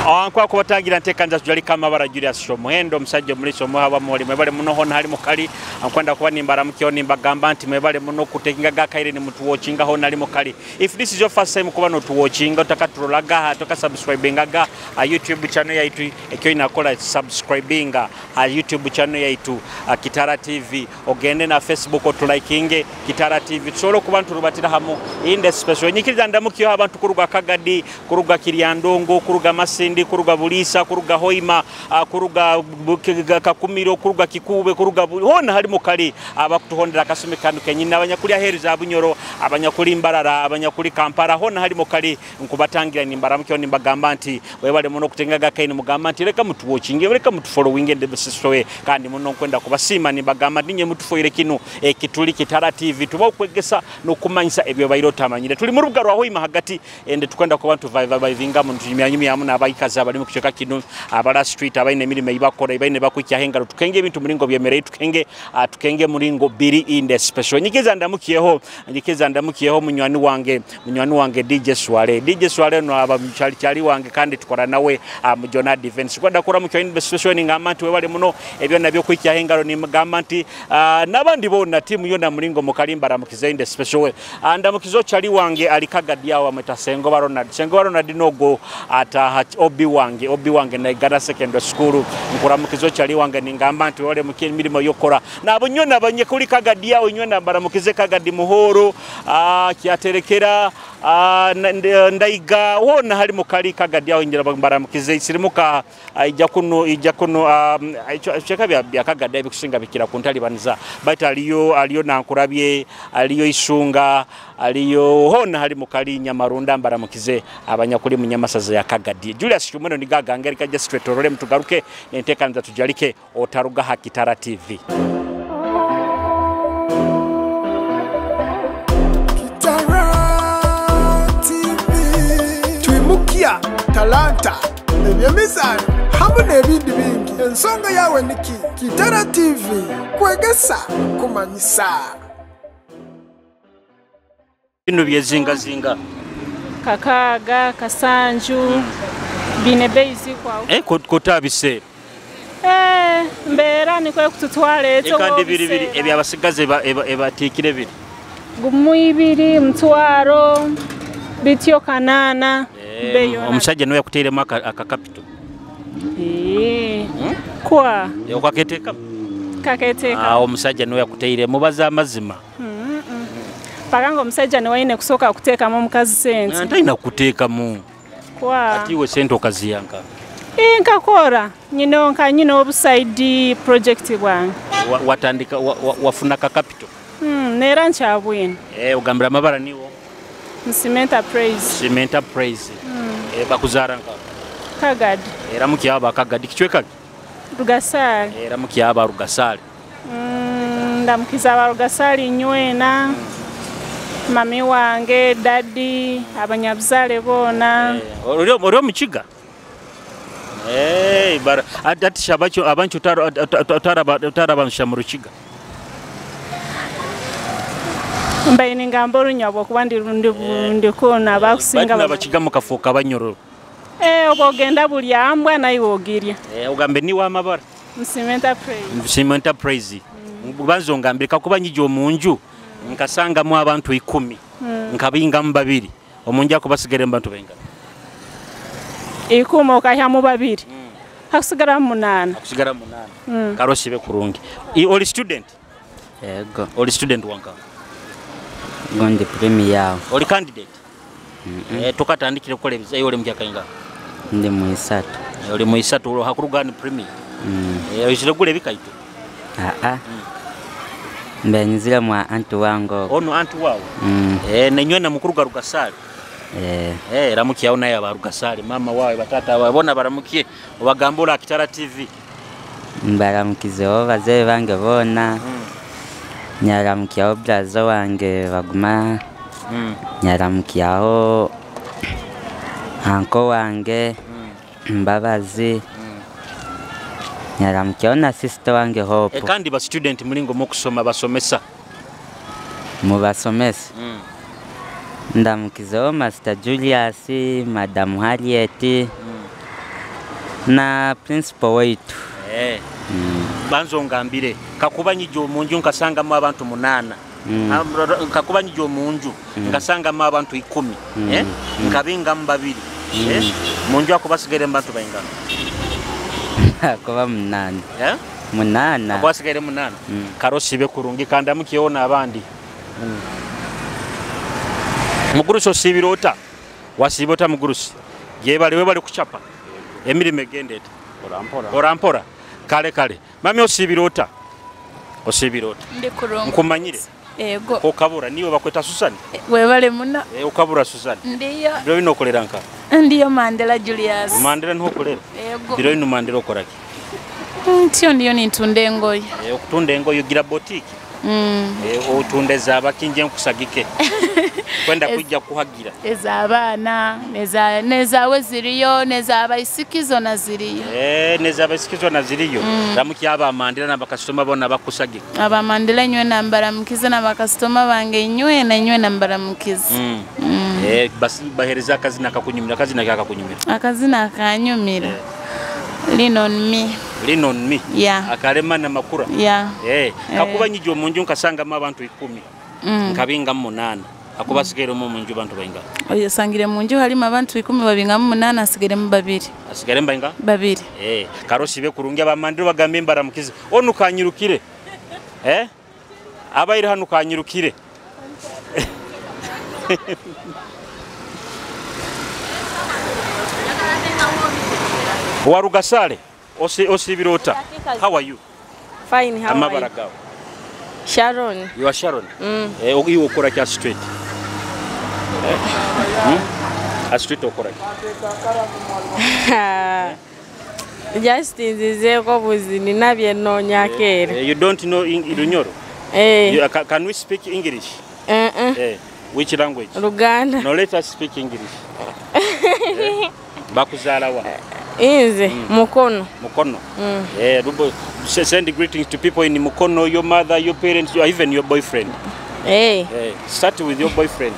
Nkwa kubatangira ntekanza tujalika amabara Julius Shomuhendo omusajja omuliso omuhaba muli mwebale muno hona hali mukali nkwenda kuba nimbaramukyo nimbagamba nti mwebale muno kutekinga gakaire ni mutuwatchinga hona hali mukali. If this is your first time kuba notuwatchinga otakatulolaga toka subscribingaga YouTube channel yaitu ekyo inakola subscribinga YouTube channel yaitu Kitara TV, ogende na Facebook otulikinge Kitara TV tusobole okuba nturubatira hamu inde special nyikiriza ndamukyo abantu kuruga Kagadi, kuruga Kiryandongo, kuruga Masindi, kuruga Bulisa, kuruga Hoima, kuruga Kakumiro, kuruga Kikube, kuruga hona hali mukali abakutuhondera akasumi kanu kenyini, abanyakuli aheru za Bunyoro, abanyakuli Mbarara, abanyakuli Kampala, hona hali mukali nkubatangira nimbaramukyo nimbagamba nti webale muno kutengaga kaini mugamba nti leka mutuwatchinge, leka mutufollowinge ndebesisowe kandi muno nkwenda kubasima nimbagamba nti nye mutufoire kino ekituli Kitara TV tuba okwegesa n'okumanyisa ebyo bairo tamanyire. Tuli mu rubuga rwa Hoima hagati ende tukwenda ku bantu vaivinga mu ntunyumyanyumya n'abayikazi abali mu kichweka kino abala street abaine emirimo ibakora ibaine bakwikia hengalo tukenge ebintu mulingo byemereye tukenge tukenge mulingo biri in the special. Nyikiza ndamukiyeho munywani wange DJ Swale. DJ Swale no aba mchali chali wange kandi tukora nawe mu Jonah Defense kwenda kora mu in the special ngamba nti webale muno ebyo nabyo kwikia hengalo ni mugamba nti nabandi bona timu yona mulingo mukalimba mukize in the special way. Ndamukizo chali wange alikagadi awa mweta Sengoba Ronald. Sengoba Ronald nogo ata obi wange na Igara Secondary School nkuramukizo chali wange ningamba nti wale mukiri mirimo yokora nabo nyona abanyekuli Kagadi awo nyona baramukize Kagadi Muhoro kyaterekera ndaiga wona hali mukali Kagadi awo njira baramukize isirimuka ija kuno cheka bya Kagadi ebikusinga bikira kuntalibaniza bait aliyo nankurabye aliyo isunga aliyo hona hali mukali Nyamarunda mbaramukize abanyakuli munyamasaza ya Kagadi. Julius Shumeno nigaga ngerika just straight orole mtugaruke nentekanza tujalike otaruga ha Kitara TV. Kitara TV twimukia talanta ebyemizano hamwe n'ebindi bingi. Ensonga yawe niki? Kitara TV kwegesa kumanyisa. Bino byezinga zinga kakaga kasanju bine basic kwa kotabise mbera nikwe kututwala eto kandi biri biri ebyabasigaze ebatikire biri gumu ibiri mtwaro bityo kanana beyo omusajja niwe yakuteeremu aka capital kwa okaketeka kaketeka omusajja niwe yakuteire mubaza amazima. Pakango omusajja niwe aine kusooka kuteekamu omukazi sente. Ntalina kuteekamu. Kwa ati iwe sente okaziyanka. Nkakora nyine nka nyine obusaidi project bwange. Watandika wafuna ka capital. Nera nkyabwine. Ogambira amabara niwo. Nsimenta Praise. Simenta Praise. Bakuzara nka Kagadi. Era mukyaba Kagadi kichweka Rugasali. Era mukyaba Rugasali. Ndamukiza aba Rugasali nywena. Mami wange, daddy, abanyabuzale bona. Ori omukiga? Bara ati abantu abantu otaraba mu rukiga. Mbaine ngamba orunyabwo kuba ndikuna abakusinga bakiga mukafuuka banyoro. Obogenda buli ambwa naye ogirya. Ogambe ni wa mabara. Nsimenta Praise. Nsimenta Praise. Banzo ngambire kakuba nyija omunju nkasangamu abantu 10 nkabingamu 2 omunju akubasigere abantu benga 10 okahyamu 2 hakusigara 8 hakusigara 8 karosibe kurungi. Oli student? Yego. Oli student wanka gondi premier. Oli candidate? Tukatandikire kukola ebizayo oli mukyakainga ndi muisatu. Oli muisatu olwo hakurugani premier. Oyizire gula ebikaito? Mbenyizira mwa antu wango. Ono antu wawe? Nenywena mukuruga Rugasali. Ramukiye naye aba Rugasali mama wawe batata wawe bona baramukiye obagambula Kitara TV. Mbaramukizeho bazee bange bona. Nyaramukiyaho brazo wange baguma. Nyaramukiyaho anko wange Mbabazi. Nyaramukiyaho na sister wange Hope. Kandi ba student mulingo mukusoma basomesa. Mubasomesa. Ndamukizeho Master Julius, Madam Harriet. Na principal waitu. Banza ongambire, kakuba nyija omunju nkasangamu abantu 8. Kakuba nyija omunju nkasangamu abantu 10. Nkabingamu 2. Munju ako basigaire abantu baingana? Kuba 8. 8. Ako basigaire 8. Karosibe kurungi kandamukiona abandi. Mugurusi osibira ota? Wasiba ota mugurusi? Yebale webale kuchapa. Emirimo egende eta? Orampora. Kale kale. Mami osibira ota? Osibira ota? Ndi kurungi. Nkumanyire? Ego. Okabura niwe bakweta Susan? Webale muno. Okabura Susan. Ndiyo. Biro bino okolera nka? Ndiyo Mandela Julius. Mandela niho okolera? Ego. Biro bino Mandela okoraki? Ntiyo ndiyo nitunda engoye. Okutunda engoye ogira boutique? Otunda ez'abaki nje nkusagike. Kwenda kujja kuhagira. Ez'abaana, n'ezaawe ziriyo, n'ez'abaisiki zona ziriyo. N'ez'abaisiki zona ziriyo. Ramuki aba Mandela n'abakasitoma bona bakusagika. Aba Mandela inywe nambaramukize n'abakasitoma bange inywe na inywe nambaramukize. Basi bahereza akazina akakunyumira, akazina kakakunyumira. Akazina akanyumira. Lean on me. Lean on me. Yeah. Akarema na makura. Yeah. Kakuba nyija omunju nkasangamu abantu 10. Nkabingamu 8. Akuba sigaire mu munju bantu bainga. Oyo sangire munju harimo abantu 10 babingamu 8 asigairemu 2. Asigaire bainga? 2. Karosi be kurungi abamandiro bagambe mbaramukize. Onu kanyirukire. Abaire hano kanyirukire. Warugasale osibirota. How are you? Fine, how are you? Sharon. You are Sharon? Iwe okora kya street? A street okora ki? Just nzizeko buzi nina bye nnoonya keere. You don't know Lunyoro? Can we speak English? Which language? Luganda. No, let us speak English. Bakuzaala wa? Inze, Mukono. Mukono. Rubo, send greetings to people in Mukono, your mother, your parents, even your boyfriend. Start with your boyfriend.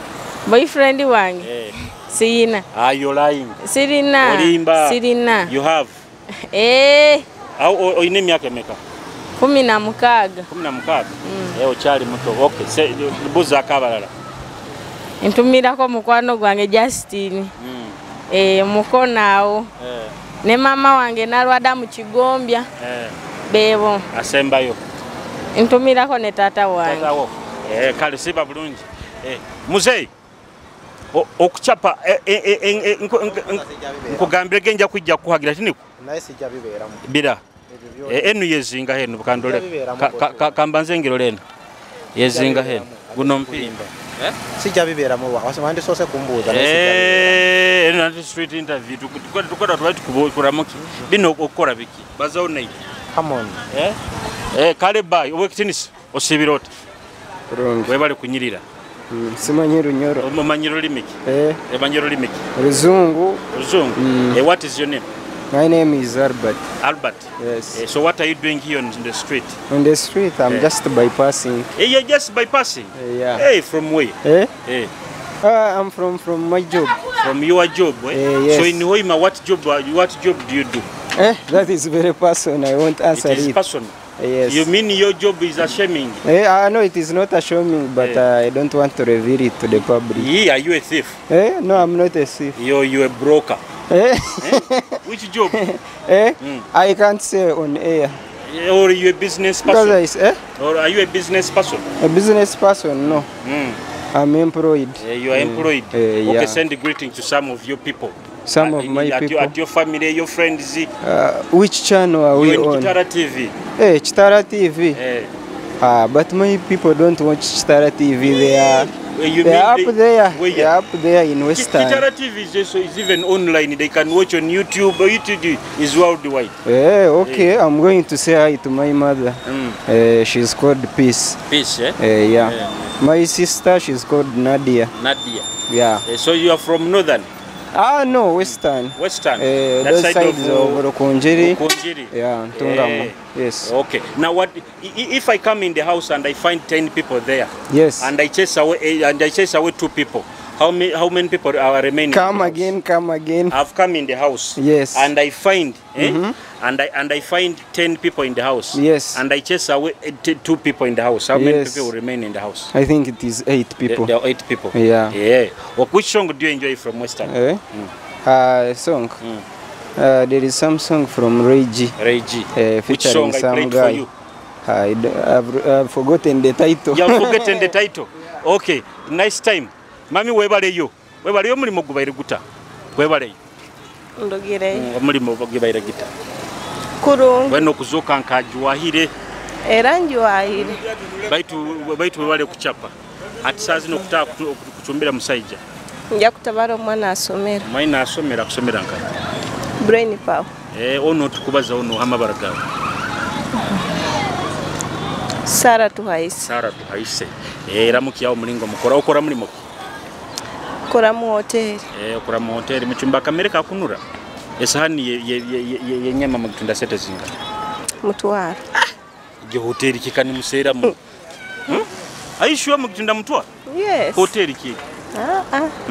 Boyfriend wange. Sirina. Ah, you're lying. Sirina. Olimba. Sirina. You have. Au oine myaka emeka? 16. 16. Okyali muto. Okay. Buza akabalala. Ntumirako mukwano gwange Justin. Mukono awo. Ne mama wange nalwada mu Kigombya. Bebo. Asembayo. Ntumirako ne tata wange. Tata wo. Kale siba bulungi. Muzei. Okuchapa nkugambire genja kujja kuhagira tiniko. Naye sijja bibeeramu. Bira. Enu yezinga henu kandole. Kambanze ngiro leno. Yezinga henu. Guno mpimba. Sijja bibeeramu wandi soose kumbuuza. Eno nati street interview tukora twali tukuramuki. Bino okukora biki? Bazawo nayi. Come on. Kale bye owekitinisa osibira ota. Kurungi. Webale kunyirira. Simanyi Lunyoro. Omanyi lulimi ki? Omanyi lulimi ki? Luzungu. Luzungu. What is your name? My name is Albert. Albert? Yes. So what are you doing here on the street? On the street, I'm just bypassing. You're just bypassing? Yeah. Hey, from where? I'm from my job. From your job, eh? Yes. So in Hoima, what job do you do? That is very personal. I won't answer it. It is personal. Yes. You mean your job is assuming? I know it is not assuming, but I don't want to reveal it to the public. Yeah, are you a thief? No, I'm not a thief. You're a broker. Which job? I can't say on air. Or are you a business person? Or are you a business person? A business person, no. I'm employed. You are employed. Okay, yeah. Send greetings to some of your people. Some of my people. At your family, your friends. Which channel are we on? Kitara TV. Hey, Kitara TV. But my people don't watch Kitara TV. They are up there. They are up there in Western. Kitara TV is even online. They can watch on YouTube. YouTube is worldwide. Okay. I'm going to say hi to my mother. She's called Peace. Peace, eh? Yeah. My sister, she's called Nadia. Nadia. Yeah. So you are from Northern? No, Western. Western. That side of Rukunjiri. Rukunjiri. Yeah, Ntungamo. Yes. Okay. Now, what if I come in the house and I find 10 people there? Yes. And I chase away 2 people. How many people are remaining? Come again, come again. I've come in the house. Yes. And I find and I find 10 people in the house. Yes. And I chase away 2 people in the house. How many people remain in the house? I think it is 8 people. There are 8 people. Yeah. Yeah. Well, which song do you enjoy from Western? Song. There is some song from Ray G. Ray G. Which song I some played guy. for you? I've forgotten the title. You have forgotten the title. Okay. Nice time. Mami webaleyo. Webaleyo mulimo gubaire guta. Webaleyo. Ndogire. Mulimo gubaire gita. Kurungi. Weno kuzuka nkajuwahire. Era njuwahire. Baitu webale kuchapa. Ati saa zino kutaka kuchumbira musaija. Nja kutabara omwana asomera. Mwana asomera kusomera nka. Brain power. Ono tukubaza ono amabara gawe. Sara Tuhaise. Sara Tuhaise. Ramukiyawo mulingo mukora okora mulimo ki? Kora mu hoteli. Okora mu hoteli muchumba kamere kakunura. Esahani ye nyama mugitunda sete zinga. Mutwara. Ge hoteli kikani musera mu. Aishuwa mugitunda mutwara? Yes. Hoteli ki?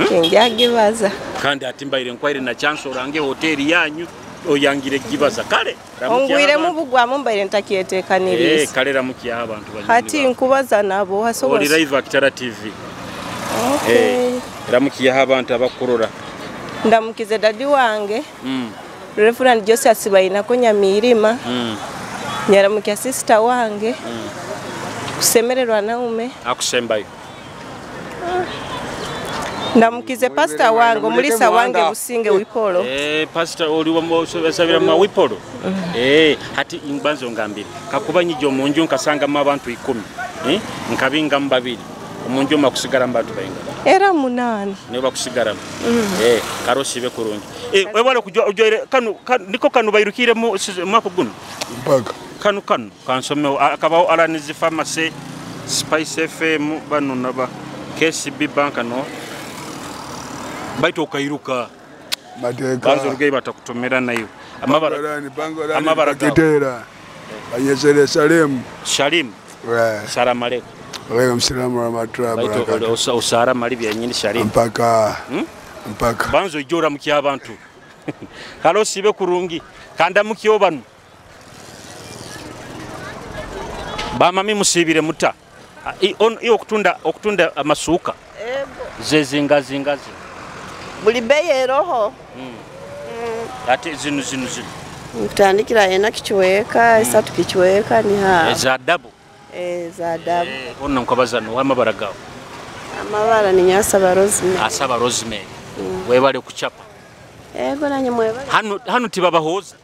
Kinjagibaza. Kandi atimbaire nkwaire na chance orange hoteli yanyu oyangire gibaza kale. Ongwire mu bugwamu mbaire ntakyetekaniriza. Kale ramukiya abantu banyini. Hati nkubaza nabo hasobola. Oli live Akitara TV. Okay. Ramukiya abantu abakurora. Ndamukize dadi wange. Reverend Joseph Sibainako Nyamirima. Nyaramukiya sister wange. Kusemererwa naume. Akusembayo. Ndamukize pastor wange omulisa wange Businge Wipolo. Pastor oli wasabira ma Wipolo. Hati imbanzo ngambire. Kakubanyi omunju nkasanga mu abantu 10. Nkabinga mu babiri. Omunju makusigara mu bantu bayinga. Era 8. Niba kusigara. Karosi be kurungi. Webale kujoire kanu niko kanu bairukire mu mwaka guno. Mpaka. Kanu kansome akabaho Alanizi Pharmacy, Spice FM bano naba KCB Bank no. Baito okairuka mateka banzo rugai batakutomera nayo amabara kitera banyezere Salim Salim salam aleikum. Aleikum salam wa rahmatullahi wa barakatuh. Usara mali bya nyini Salim mpaka mpaka banzo ijora mukiya abantu kalosi be kurungi kanda mukiyo bano bamami musibire muta iyo okutunda amasuka zezinga zingazi buli beye roho. Ate zinu mutandikira ena kichweka esatu kichweka ni ha za dabu za dabu. Ono nkabaza no amabara gawo. Amabara ni nyasaba Rosemary. Asaba Rosemary. Webale kuchapa. Ego nanye mwebale. Hano tibabahoza.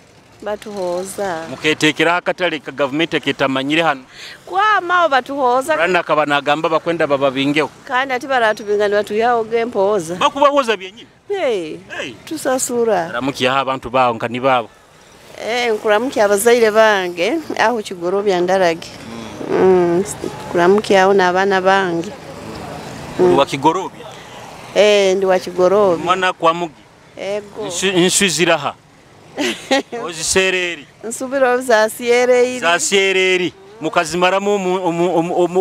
Batuhoza. Muketekera akatale ka government ketamanyire hano. Kwa mao batuhoza. Rana kabana gamba bakwenda bababingeho. Kandi ati baratubingana batuyaho gempoza. Bakubahoza byenyini. Hey. Tusasura. Ramukiya abantu bawo nkani babo. Nkuramukiya abazaire bange aho Kigorobya ndarage. Nkuramukiya aho n'abana bange. Wa Kigorobya? Ndi wa Kigorobya. Mwana kwa mugi. Ego. Inswiziraha. Ozisereri. Nsubiro za siereri. Za siereri. Mukazimaramu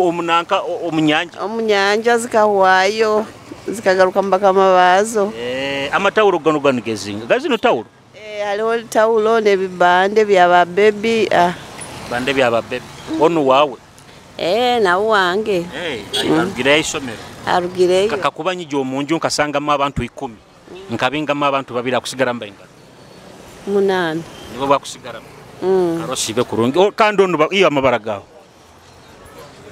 omunanka omunyanja. Omunyanja zikahwayo zikagaruka mbaka mabazo. Amatawulo gano gano gezinga. Gazino tawulo. Haliho tawulo n'ebibande bya ba baby. Bande bya ba baby. Ono wawe. Na wange. Arugireyo isomero. Arugireyo. Kakakubanyi omunju nkasangamu abantu 10. Nkabingamu abantu babiri akusigara mbayinga. 8. Nibo bakusigara. Karosi be kurungi. Kandi ono iyo amabara gawo.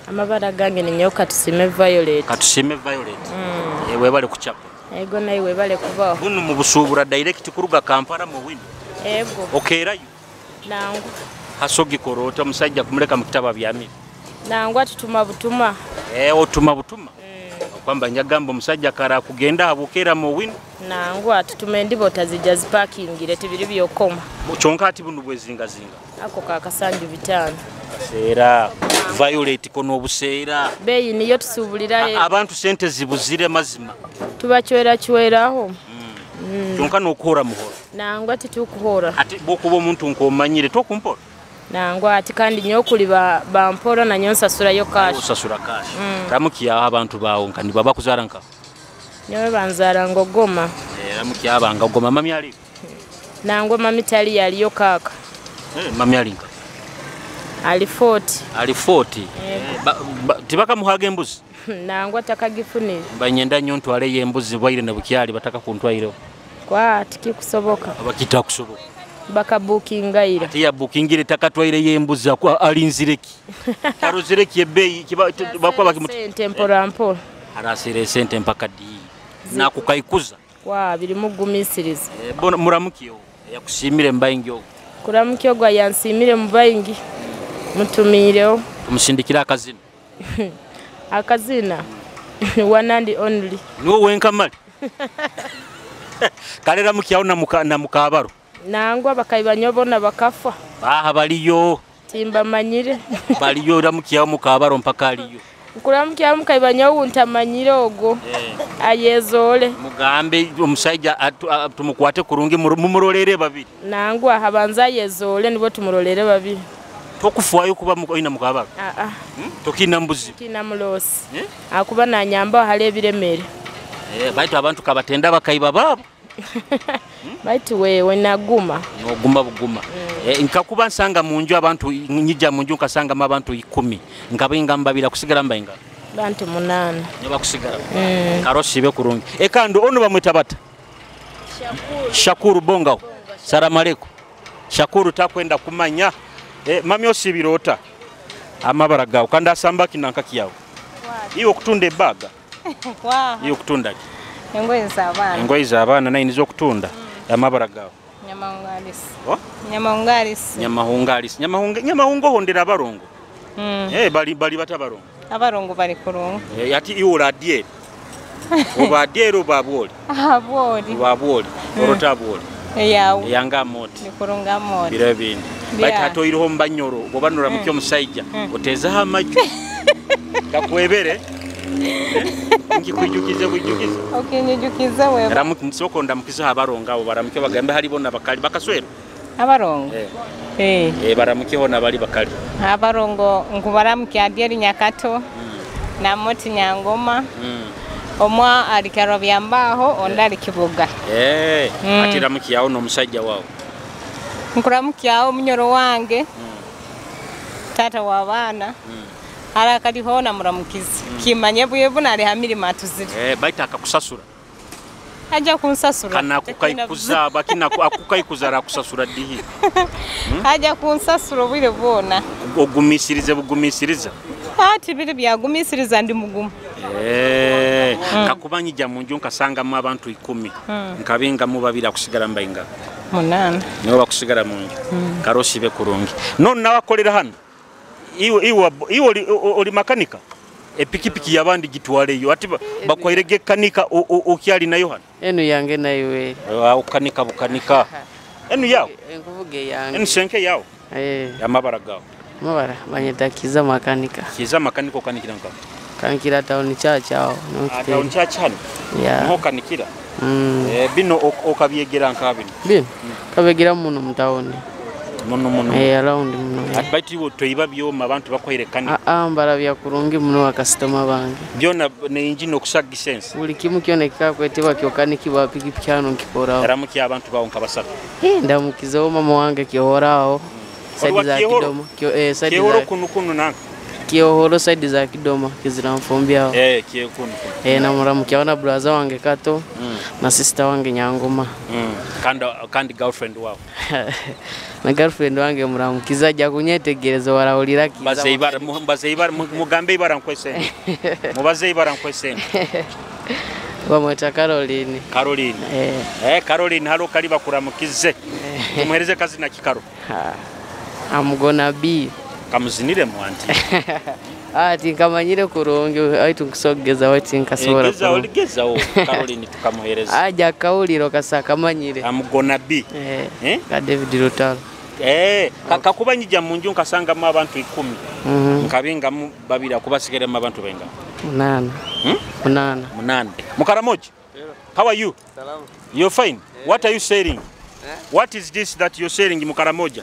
Amabara gange ni nyoka Tusime Violet. Katusime Violet. Webale kuchapa. Ego naye webale kubaho. Bunu mu busubura direct kuruga Kampala mu wino. Ego. Okerayo. Nangu. Hasogi korota musajja kumuleka mukitaba byami. Nangu atutuma butuma. Otuma butuma. Kwamba nyagamba musajja kara kugenda abukera mu wino. Nangu atutuma endibo tazija zipakingire tibiri byokoma. Kyonka ati bunu bwezinga zinga. Ako kakasanju 5. Kaseera Violet kono obuseera. Beyi niyo tusubulira. Abantu sente zibuzire mazima. Tubachwera chweraho. Kyonka nokuhora muhoro. Nangwa ati tukuhora. Ati bokuba omuntu nkomanyire tokumpora. Nangwa ati kandi nyokuli bampora na nyonsasura yo cash. Osasura cash. Ramukiya abantu bawo nkani baba kuzara nka. Nyowe banzara Ngogoma. Ramuki abanga Ngogoma mami ali. Nangwa mami tali yaliyo kaka. Mami ali nka. Ali 40. Ali 40. Tibaka muhaga embuzi. Nangwa takagifunire. Mbanyenda nnyo ntwale embuzi bwaire na bukyali bataka kuntwaire. Kwa tikikusoboka. Abakita kusoboka. Bakabukingaira. Ati ya bookingire takatwaire yembuzi alinzireki. Karozireki ebbeyi bakwa bakimu sente mpora mpora. Arasire sente mpaka di. Na kukaikuza. Kwa biri mugumisiriza. Bona muramukiyo yakusimire mbayingi ogo. Kuramukyo gwa yansimire mubayingi. Mutumireho. Tumusindikira akazina. Akazina. One and only. Niwo wenka mali. Kalera mukyawo na mukabaro. Nangwa bakaibanya bona bakafa. Baha baliyo. Timba manyire. Baliyo ramukyawo mukabaro mpaka aliyo. Kuramukyawo mukaibanya untamanyire ogo. Ayezole. Mugambe omusajja tumukwate kurungi mumurolere babiri. Nangwa habanza yezole nibo tumurolere babiri. Tokufuayo kuba ina mukabaro. Tokina mbuzi. Kina mulosi. Akuba nanyamba hali ebiremere. Baitu abantu kabatenda bakaiba babo. Baitu wewe naguma. Noguma buguma. Nkakuba nsanga munju abantu nyija munju nkasanga abantu 10. Nkabinga mbabira kusigala mbayinga. Bantu 8. Nyoba kusigala. Karosi be kurungi. Ekando ono bamweta bata. Shakuru Bonga. Salamu aleikum. Shakuru takwenda kumanya. Mami osibirota. Amabara gawo kandi asamba kinanka kiyawo. Iwe okutunda ebaga. Iwe okutunda ki? Engoye z'abaana. Engoye z'abaana naye nizo okutunda. Amabara gawo. Nyamahungalisi. Oh? Nyamahungalisi. Nyamahungalisi. Nyamahunga nyamahungo hondera abarongo. Bali bata abarongo. Abarongo bali kurungu. Ati iwe oladye. Oba dyero babwoli. Abwoli. Babwoli. Orota abwoli. Yawo. Yanga moti. Ni kurunga moti. Biro bindi. Bati hatoiriho mbanyoro bobanura mukyo musajja otezaho amaju. Kakwebere. Nkikwijukize bwijukize. Okinyijukize wewe. Ramuki nsoko ndamukiza abarongo abo baramuke bagambe hali bona bakali bakaswero. Abarongo. Baramuke hona bali bakali. Abarongo nkubaramuke adyeri Nyakato. Na moti Nyangoma. Omwa alikarwa byambaho onda alikibuga. Ati ramuki yawo no musajja wawo. Nkuramuki yawo munyoro wange. Tata wa bana. Ara hona muramukizi. Kimanye bwebu nali hamiri matuzire. Baita akakusasura. Aja kunsasura. Kana kukaikuza bakina akukaikuza rakusasura dihi. Aja kunsasura obwire bwona. Ogumisirize bugumisiriza. Ati biri byagumisiriza ndi mugumu. Kakubanyija munju nkasanga mu abantu 10. Nkabinga mu babira kusigala mbayinga. 8. Nibo bakusigala munju. Karosi be kurungi. None nawakolera hano. Iwe oli makanika. Epikipiki yabandi gitwaleyo ati bakwairege kanika okyali nayo hano. Enu yange nayo. Ukanika bukanika. Enu yawo. Enkuvuge yange. Enu senke yawo. Amabara gawo. Mabara banyeta Kiza makanika. Kiza makanika okanikira nka. Kanikira town church awo. Town church hano. Yeah. Nho kanikira. Bino okabyegera nka bino. Bino kabyegera muno mu town. Muno. Around muno. Ati iwo toiba byoma abantu bakwaire kanika. Mbara bya kurungi muno wa customer bange. Byona ne engine okusaga sense. Buli kimu kyona kikakwetebwa kyokanikibwa pikipiki hano nkikorawo. Ramuki abantu bawo nkabasatu. Ndamukizawo mama wange kihorawo. Side za Kidoma. Side za kunu kunu na Kiohoro side za Kidoma kizira mfumbi awo. Kio kunu. Na muramuki wana brother wange Kato na sister wange Nyangoma. Kandi girlfriend wao. Na girlfriend wange muramukiza ajja kunyetegereza warawulira Kiza. Baze ibara mugambe ibara nkwese. Mubaze ibara nkwese. Bamweta Caroline. Caroline. Caroline halo kali bakuramukize. Tumuhereze kazi na kikaro. I'm gonna be kamuzinire mwanti. Ati nkamanyire kurungi aitu nkusogeza wati nkasobola. Gezawo gezawo Caroline tukamuhereza. Aja kauliro kasa kamanyire. I'm gonna be. Ka David Rutalo. Kakubanyija munju nkasanga mu abantu 10. Nkabinga mu babira kubasigere mu abantu benga. 8. 8. 8. Mukaramoji. How are you? Salam. You're fine. What are you selling? What is this that you're selling Mukaramoja?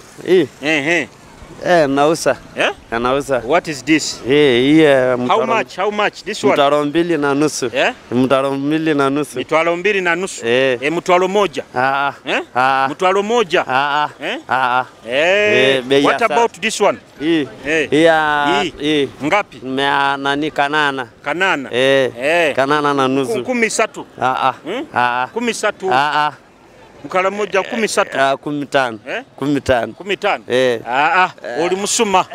Nauza. Eh? Nauza. What is this? How much? How much? This one? Mtaro 2.5. Eh? Mtaro 2.5. Mitwalo 2.5. Eh, mtwalo moja. Eh? Mtwalo moja. Eh? Eh. What about this one? Hii. Ngapi? Mea nani kanana. Kanana. Kanana na nusu. 13. 13. Mkala moja 13. 15. 15. 15. Oli musuma.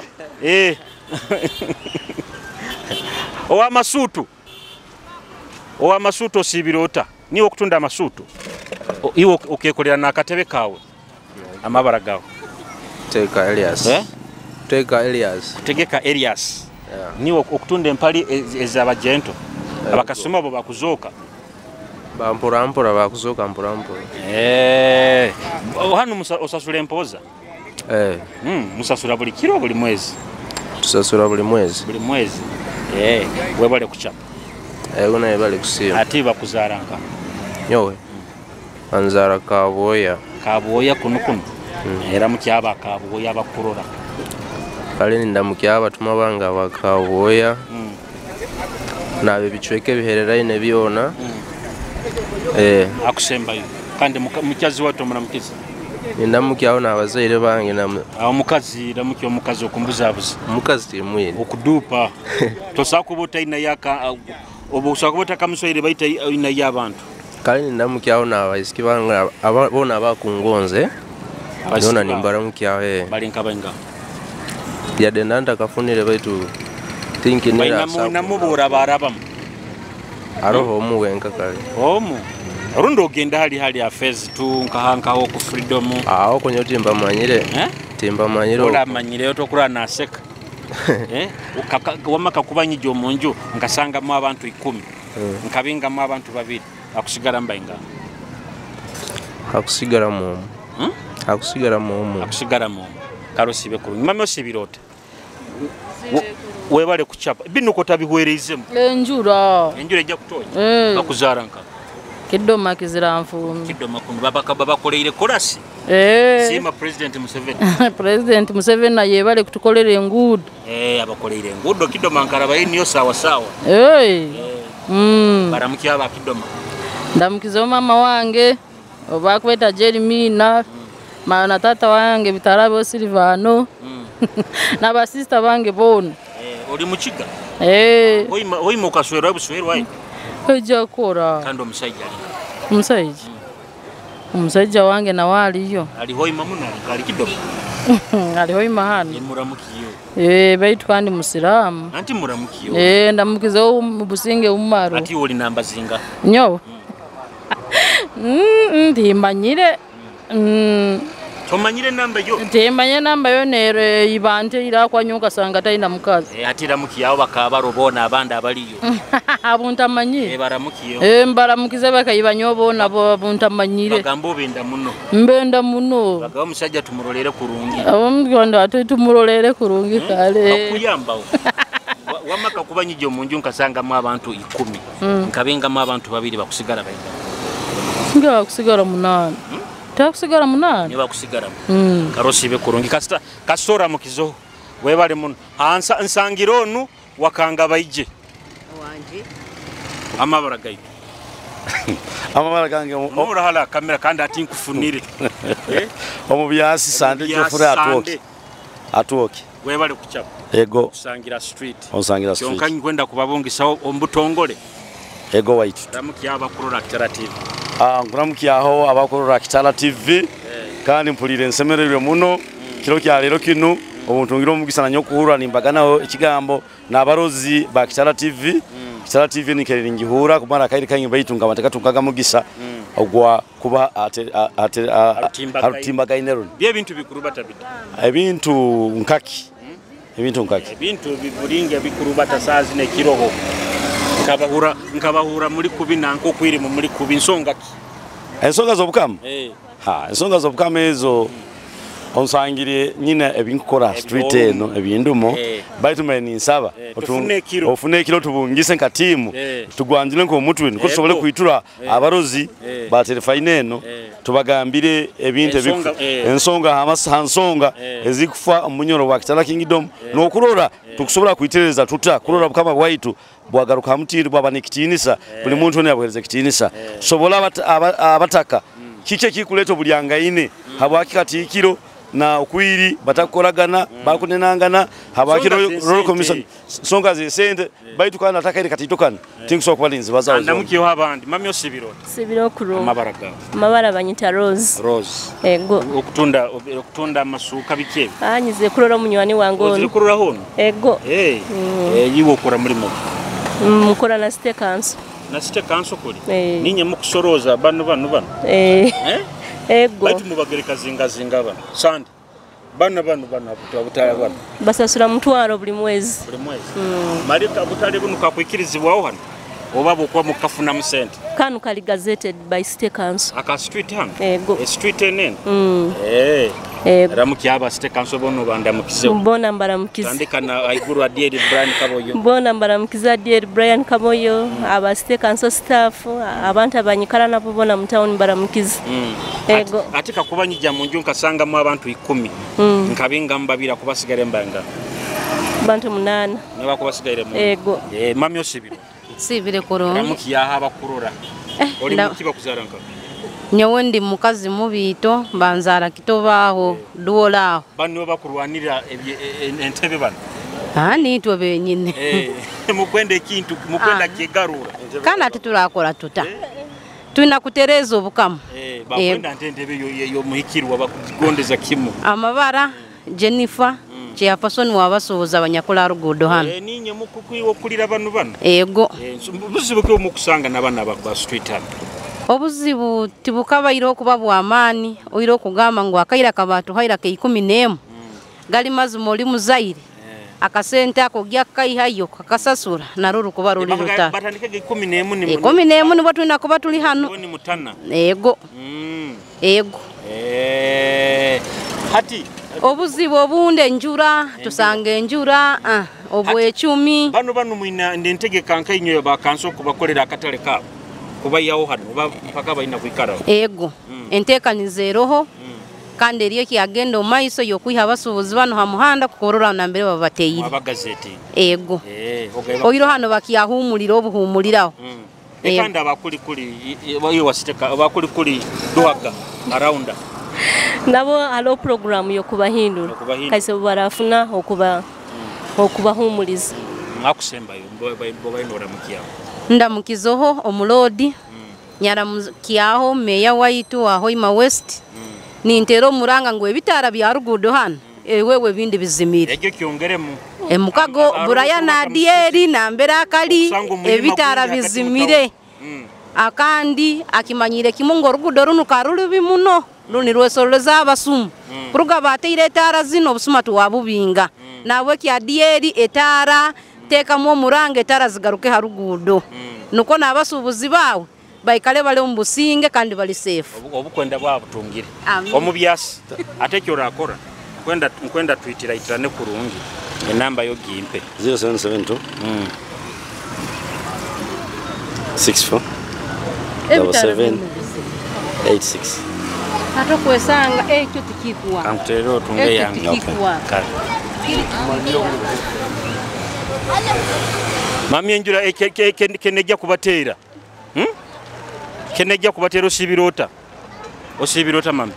Owa masuutu. Owa masuutu osibira ota. Niwe okutunda amasuutu. Iwe okekolera n'akatebe kaawe. Amabara gawe. Teka Elias. Teka Elias. Tegeka Elias. Niwe okutunda empali ez'abajento. Abakasoma bo bakuzooka. Bampura mpura bakuzoka mpura mpura. Hano osasula empoza? Musasula buli kiro buli mwezi. Tusasula buli mwezi. Buli mwezi. Webale kuchapa. Una webale kusiima. Ati bakuzaara nka? Nyowe. Anzara Kaboya. Kaboya kuno kuno. Era mukyaba Kaboya bakurora. Kale ndamukyaba tuma banga bakaboya. Nabe bichweke bihereraine byona. Akusembayo kandi mukazi wato muramukiza. Ndamukyawo n'abazaire bange na omukazi ndamukya omukazi okumbuzabuza. Omukazi timwine okudupa tosakuba otaina yaka obo osakuba otakamusoire baita ina y'abantu. Kale ndamukyawo n'abaisiki bange bona abakungonze bona nimbaramukyawo bali nkabenga yadde ndantakafunire baitu tinkinira namubura barabamu. Aroho omu wenka kale. Omu. Orundi ogenda hali hali afezi tu nkahankaho ku freedom. Aho kunyo timbamanyire. Timbamanyire. Olamanyire otokura naseka. Wamaka kubanyije omunju nkasangamu abantu 10. Nkabingamu abantu 2. Akusigara mbainga. Akusigara mu. Akusigara mu. Akusigara mu. Karosibe kurungi. Mama osibirota. Webale kuchapa bino ko tabihwereizemu enjura enjura ejja kutonya bakuzara nka Kidoma kizira nfumi Kidoma kuno babaka babakoleire kolasi Sima President Museveni. President Museveni naye bale kutukolera enguudo. Abakoleire enguudo Kidoma nkaraba niyo sawa sawa. Baramukya aba Kidoma. Ndamukiza mama wange obakweta Jeremina na tata wange Bitarabo Silvano n'abasista bange bona. Oli mukiga? Oyima okaswera buswerwa ayi? Ojja kukora. Kandi omusajja ali? Omusajja? Omusajja wange nawe aliyo. Aliho ima muno ali Kidoma? Aliho ima hano. Muramukiyo. Baitu kandi musiraamu. Anti muramukiyo. Ndamukiza mu businge umumaro. Ati oli namba zinga? Nyowe. Ndimanyire. Tomanyire namba yo? Temanye namba yo nero ibante irakwanyuka sanga taina mukazi. Ati ramukiyawo bakaba robona abandi abaliyo. Abuntamanyire. Baramukiyo. Mbaramukize bakayibanyo bona bo abuntamanyire. Bagambo benda muno. Mbenda muno. Bagabo musajja tumurolere kurungi. Abamuganda ati tumurolere kurungi kale. Bakuyambawo. Wamaka kubanyije omunju nkasangamu abantu 10. Nkabengamu abantu 2 bakusigara bainga. Nga bakusigara 8. Takusigara 8. Niba kusigara. Karosibe kurungi kasita kasora mukizo. Webale muno. Ansa nsangiro onu wakanga baije. Wanje. Amabara gaitu. Amabara gange mura hala kamera kandi ati nkufunire. Omubyasi sande jofure atuoke. Atuoke. Webale kuchapa. Ego. Osangira street. Osangira street. Kyonka nkwenda kubabungisa ombutongole. Ego waitu. Ramuki abakurora Kitara TV. Nkuramukiaho abakurora Kitara TV. Kandi mpulire nsemererwe muno kiro kya leero kino obuntungira omugisa nanyo okuhurra nimbaganaho ekigambo n'abarozi ba Kitara TV. Kitara TV nikerera ngihura kumara akaire kangi baitu nkaba tunkaga mugisa ogwa kuba arutimbagaine runo. Bye bintu bikurubata bita. Ebintu nkaki. Ebintu nkaki. Ebintu bibulinga bikurubata saa zine kiroho. Nkabahura muri kubi nanko kwiri mu muri kubi nsonga ki? Ensonga z'obukama? Ensonga z'obukama ezo Onsangire nyina ebinkukora street eno ebindumo baitu mbe ninsaba ofune ekiro tubungise nka tiimu tugwanjire nk'omutwe niko tusobole kwitura abarozi ba telefaine eno tubagambire ebintu ensonga hansonga ezikufa omunyoro wa Kitara Kingdom n'okurora tukusobola kuitereza tuta kurora bukama bwaitu bwagaruka mutiri bwaba nekitinisa buli muntu ne yabuhereza kitinisa sobola abataka kike kikuleta bulyangaine habwaki katikiro na okwiri batakoragana bakunenangana habwaki royal commission songa zesente baitu kana ataka iri katitokana tinkusobola kubalinzi bazawo ndamukiyo abandi mami osibiro sibiro kuro amabara gawe amabara banyita Rose Rose ego okutunda amasuka bike anyize kurora munywani wange ono kurora hono ego yiwo okora mulimo mukora na state council na state council kuri ninye mukusoroza bano ego baitu mubagereka zinga zinga bano sandi bano butale bano basasura mutwaro buli mwezi malika butale buno kakwikirizibwaho hano oba bwokuba mukafuna mu sente kanu kali gazetted by state council aka street hano ego e street enen ramuki aba state council bono bandamukize mbona mbaramukize tandika na aiguru Adieri Brian Kaboyo mbona mbaramukize Adieri Brian Kaboyo aba state council staff abantu abanyikara nabo bona mu town mbaramukize ego atika kubanyija mu nju nkasanga mu abantu 10 nkabinga mbabira kubasigare mbanga bantu 8 naba kubasigaire mu ego mami osibiro sibire kurungi ramuki yaha bakurora oli mukiba kuzaranka nyowe ndi mukazi mubito banzara kitobaho duola bano bakurwanira entebe bano nitwe benyine mukwenda ekintu mukwenda kigarura kana tuturakora tuta tulina kutereza obukamu bakwenda entebe yo muhikirwa bakugondeza kimu amabara Jennifer chairperson wabasuuza abanyakula rugudo hano ninye mukukwiwo kulira bano bano ego buzibu ki omukusanga n'abana ba street hano obuzibu tibukabaire okuba bwamaani oire okugamba ngu akaira kabatuhaira ke 11 gali mazima oli muzaire akasente ako gyakaihayo kakasasura narwo rukuba ruli ruta batandike 11 ni 11 nibwo tulina kuba tuli hano ni mutana ego ego hati obuzibu obunde enjura tusanga enjura obwechumi bano mwina ndentegeka nkainyo bakanso kubakolera akatale kabo kubayaho hano mpaka balina kwikara ego enteekaniza eroho kandi eriyo kyagenda omaiso yokwiha abasuubuzi bano ha muhanda kukorora nambere babateire abagazeti ego oiro hano bakyahumulira obuhumuliraho kandi abakulikuli iyo wasiteka abakulikuli duhaga around nabo halo program yokubahindura kaise barafuna okubahumuliza mwakusembayo mbo mukiyaho ndamukizoho omulodi nyaramukiyaho meya waitu wa Hoima West nintera omuranga ngo ebitara bya rugudo hano ewewe bindi bizimire ekyo kyongeremu emukago Brian Adieri nambera akali ebitara bizimire akandi akimanyire kimungo rugudo runo karulubi muno runi rwesoreza abasumu kuruga bateire etara zino obusuma tuwabubinga nawe kya Adieri etara tekamu omuranga etara zigaruke harugudo nuko nabasubuzi bawe baikale bale omubusinge kandi bali safe obukwenda bwabutungire omubyasi ate kyo rakora nkwenda twitira itirane kurungi enamba yo gimpe 0772 64 77 86 atokwesanga ekyo tikikuwa amtero tunge yange mami enjura kenejja kubateera kenejja kubateera osibirota mami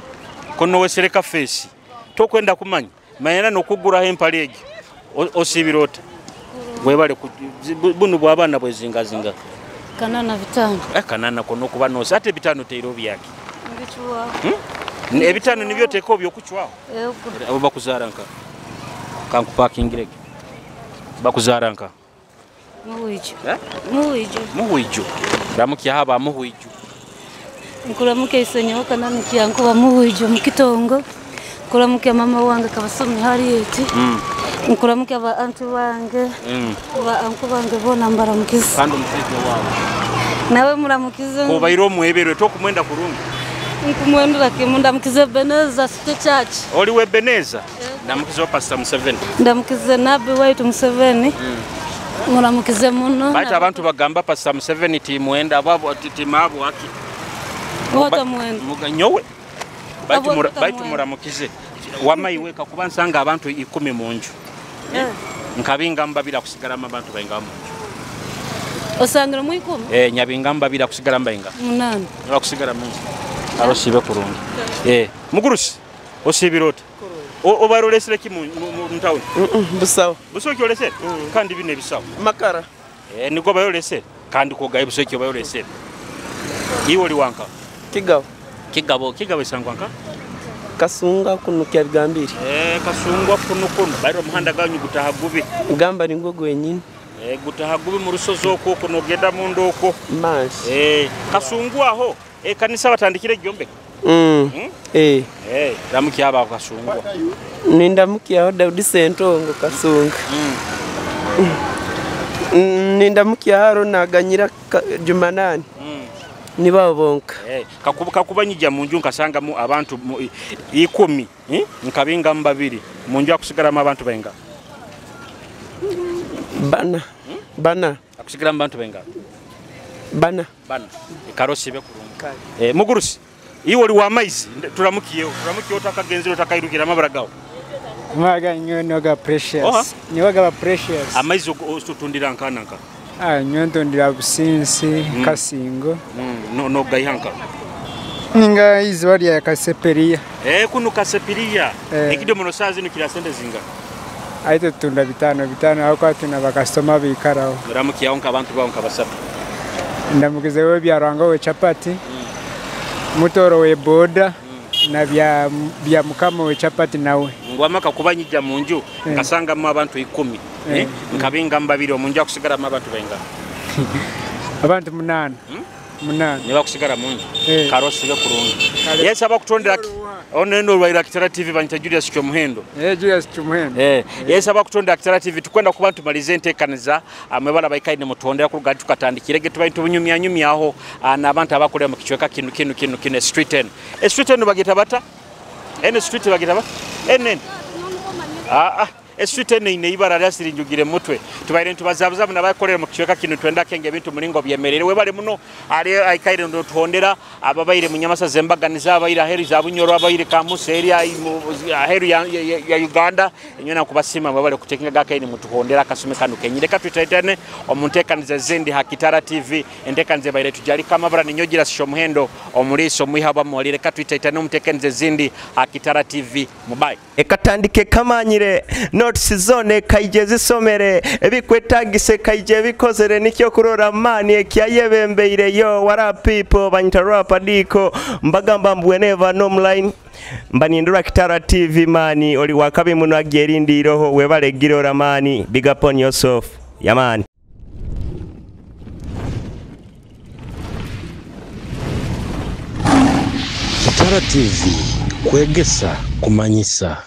kono wesereka face tokwenda kumanya mayera nokuguraho empale egi osibirota webale bunu bw'abaana bwezingazinga kanana bitano kanana kono kuba nosi ate bitano teiro byaki mbichwa ebitano nibyo teko byokuchwaho abo bakuzara nka kankupakingirege bakuzara nka muwijo muwijo muwijo ramuki haba muwijo nkuramuke isenyo kanana kiyankuba muwijo mukitongo nkuramuke mama wange kabasomi Harriet nkuramuke aba anti wange ba anku bange bona mbaramukiza kandi omusajja wawe nawe muramukiza kobairo omweberwe tokumwenda kurungi Nkumwendera kimu ndamukize Ebenezer City Church. Oli we Ebenezer? Ndamukize Pastor Museveni. Ndamukize Nabi waitu Museveni. Muramukize muno. Bati abantu bagamba Pastor Museveni timwenda ababo timabo aki. Wota mwenda. Muganyowe. Baitu muramukize. Wamaiweka kuba nsanga abantu 10 mu nju. Nkabinga mbabira kusigala abantu bainga mu nju. Osangira mu 10? Nyabinga mbabira kusigala mbainga. 8. Niba kusigala mu nju. Arosibe kurungi. Mugurusi osibirota. Obarolesere ki mu town? Busawo. Busawo kyolesere? Kandi bine bisawo. Makara. Niko bayolesere. Kandi ko gaye busawo kyo bayolesere. Iwe oli wanka. Kigabo. Kigabo, kigabo isangwanka? Kasunga kuno kyabigambire. Kasungwa kuno kuno. Bayiro muhanda ganyu gutaha gubi. Gamba ningo gwenyini. Gutaha gubi mu rusozi okwo kuno genda mu ndoko. Manshi. Kasungwa aho. Kanisa batandikire gyombeka. Ramuki aba Kasungwa. Nindamukiaho Daudi Sentongo Kasunga. Nindamukiaho naganyira Jumanani. Niba bonka. Kakubanyija mu nju nkasanga mu abantu 10, nkabinga mbabiri. Mu nju akusigala mu abantu benga. Bana. Bana. Akusigala mu bantu benga. Bana. Bana. Karosi be kurungi. Mugurusi. Iwe oli wa maizi turamukiyeho. Turamukiyeho takagenzero takairukira amabaragawo. Mwaga nyo noga precious. Nyoga precious. Amaizi otutundira nkananka. Nyontondera businsi kasingo. No gaihanka. Ninga iziba lya kaseperia. Kuno kaseperia. Ekidomono sazi nukira sente zinga. Aite tunda bitano bitano aho kwatuna bakastoma bikaraho. Muramukiyaho nkabantu bawo nkabasaba. Ndamukize we byaranga we chapati. Mutoro we boda na bya mukama we chapati nawe. Ngwamaka kubanyija mu nju nkasanga mu abantu 10. Nkabinga mbabiri omunju akusigala mu abantu benga. Abantu 8. 8. Niba kusigala mu nju. Karosi be kurungi. Yes abakutondera ono eno lwaira Kitara TV banyita Julius Kyomuhendo. Julius Kyomuhendo. Yes abakutondera Kitara TV tukwenda kuba tumalize entekaniza amwebala baikaine mutondera ku lugati tukatandikire tubaye tubunyumya nyumyaho n'abantu abakolera mu kichweka kinu kinu kinu kinu street N. Street N bagita bata? N street bagita bata? N. Street N ine ibara lyasirinjugire mutwe. Tubaire tubazabuzabu n'abakolera mu kichweka kinu twenda kenge ebintu mulingo byemerere. Webale muno ali aikaire ndo tuhondera ababaire mu nyamasa zembaganiza abaire aheri za Bunyoro abaire Kamusa eri aheru ya Uganda enyona kubasima babale kutekinga gakaine mutuhondera akasume kanu kenyire katwitaitane omuntekaniza zendi Hakitara TV entekanize baire tujali kamabara ninyogira Shomuhendo omuliso mwihaba mwalire katwitaitane omuntekanize zindi Hakitara TV mubai ekatandike kamanyire notice zone kaije zisomere ebikwetagise kaije bikozere nikyo kurora mani ekyayebembeire yo what up people banyita rap adiko mbagamba mbweneva nomline mbanindura Kitara TV mani oli wakabi muno agyerindiroho webale girora mani big up on yourself yamani. Kitara TV kwegesa kumanyisa.